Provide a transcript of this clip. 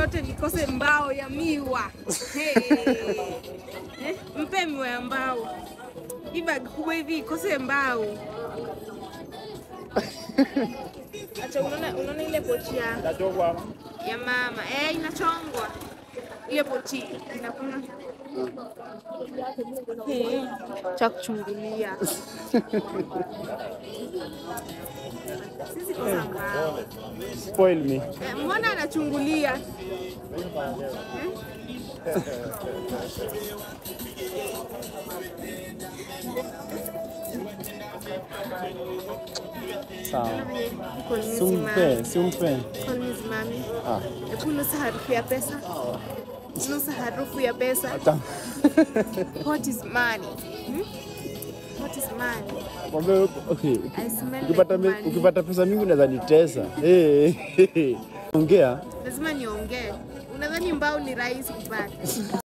yote nikose mbao ya miwa. Hey. Mpe miwa ya mbao. Hii bag kubwa hivi ikose mbao. Acha unaona ile pochi ya mama. Inachongwa. Ile pochi inakuwa cha kuchungulia. Sisi kosa mbao. Spoil me. Mbona anachungulia? Sawa. Simpe. Call me mami. Hebu nusa harufu ya pesa. Nusa harufu ya pesa. What is money? What is money? Mwambie okay. Ukipata pesa mingi unaweza nitesa. Ongea. Lazima niongee. Unadhani mbao ni rahisi kupata?